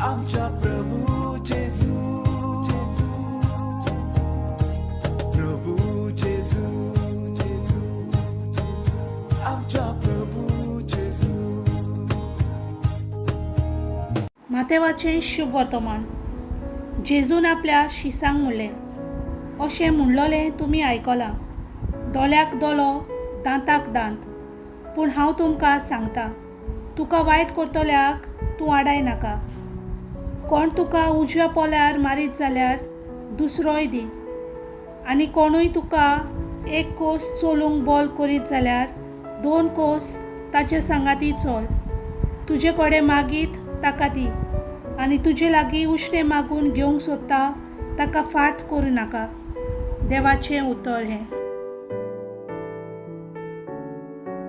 आमच्या प्रभू जेजू, प्रभू जेजू, आमच्या प्रभू जेजू. मातेवाचें शुभ वर्तमान. जेजून आपल्या शिसांक म्हणलें, अशें म्हणलोलें तुमी आयकलां, दोल्याक दोलो, दांताक दांत. पूण हांव तुमकां सांगता, तुका वायट करतल्याक तूं आडाय नाका. कोण तुका उजव्या पोल्यार मारीत जाल्यार दुसरोय दी, आनी कोणूय तुका एक कोस चलूंक बोल करीत जाल्यार 2 कोस ताचे सांगाती चल. तुजे कडेन मागीत ताका दी, आनी तुजे लागीं उश्णें मागून घेवंक सोदता ताका फाट करूं नाका. देवाचें उतर हें.